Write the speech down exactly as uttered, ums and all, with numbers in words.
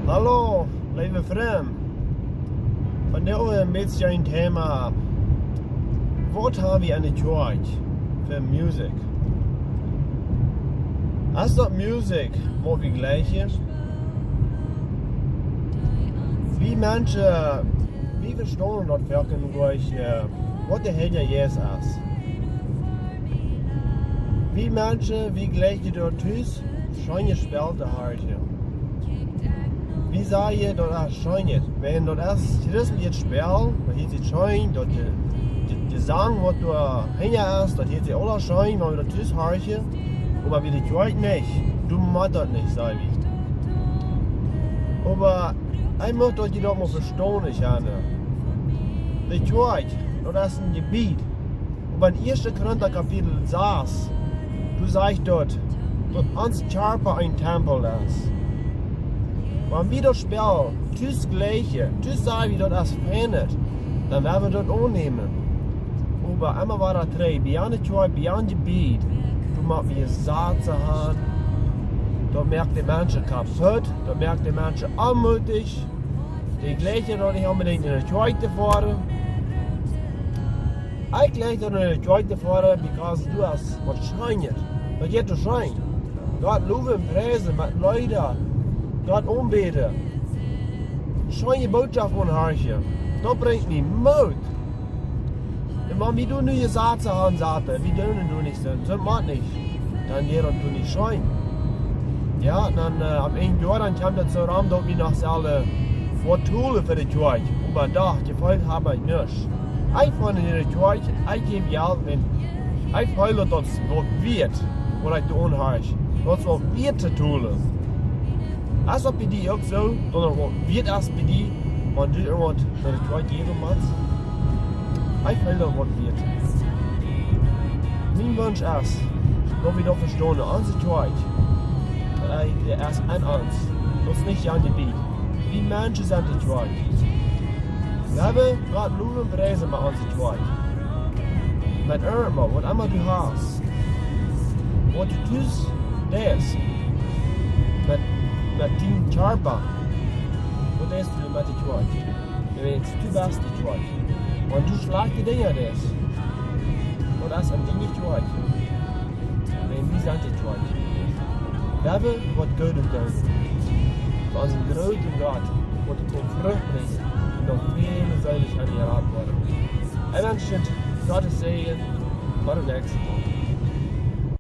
Hallo, leewe Frind. Vondoag een bät een Thema. Waut ha wie aun de Kjoakj fa Musikj? Es daut Musikj, waut wie jlikjen? Wie Menschen, wie vestonen daut foaken nich, waut de Heilje Jeist es. Wie Menschen, wie jlikjen daut tus scheene Spell to horchen. Wie sajen, daut es scheen. Wan daut es christeljet Spell, daut hieet sikj scheen, daut de, de, de Sang, waut doa hinja es, daut hieet sikj aula scheen, wan wie daut tus horchen, oba bie de Kjoakj nich. Du motst daut nich, saj wie. Oba ekj mucht daut jie daut mol vestonen, ekj han. De Kjoakj, daut es een Jebied. Oba en ieeschte Korinta Kapitel sas, doa sajcht daut, daut ons Kjarpa een Tempel es. Wan wie daut Spell tus jlikjen, tus sajen wie daut es fein, dan woa wie daut aunnämen. Oba emma wada trigj, bie aun de Kjoakj, bie aun Jebied, doa moak wie Jesazen aun. Daut moakt de Menschen kaput, daut moakt de Menschen onmootich. Dee jlikjen daut nich onbedinjt enne Kjoakj to foaren. Ekj jlikj daut enne Kjoakj to foaren, because du hast waut scheenet. Daut jeit to scheen. Gott lowen, priesen, met Leeda. Gott aunbäden. Scheene Bootschoft aunhorchen. Daut brinjt mie Moot. Un wan wie doa nu Jesazen aunsaten, wie doonen doa nich soo, soo mott nich. Dan jeit daut doa nich scheen. Jo, dan, äh, opp een Joa, dan kjemt daut soo rom, daut wie noch selfst waut tolen fa de Kjoakj. Oba doch, jefeelt hab ekj nuscht. Ekj funk enne Kjoakj, ekj jeef Jelt, un ekj feeld daut daut waut wieet, waut ekj doa aunhorch. Daut es waut wieet to tolen. Es daut bie die uk soo, daut daut waut wieet es bie die, wan du irjentwaut no de Kjoakj jäwen motst? Ekj feeld daut waut wieet. Mien Wunsch es, daut wie daut vestonen, onse Kjoakj, daut es en ons. Daut es nich aun Jebied. Wie Menschen sent de Kjoakj. Wie haben Gott lowen un priesen bie onse Kjoakj. Met irjentwaut, waut emma du hast. Waut du tus deist. Met, met dien Kjarpa. Waut deist du met de Kjoakj? Wan du best de Kjoakj. Wan du schlajchte Dinja deist. Waut es aun diene Kjoakj? Wan wie sent de Kjoakj. Wie haben waut Goodet doonen. Fa onsen grooten Gott, waut de Frucht brinjt, un noch väle Seelen kjennen jerat woaren. Un dan scheen Gottes Säajen, bat de näakjste Mol.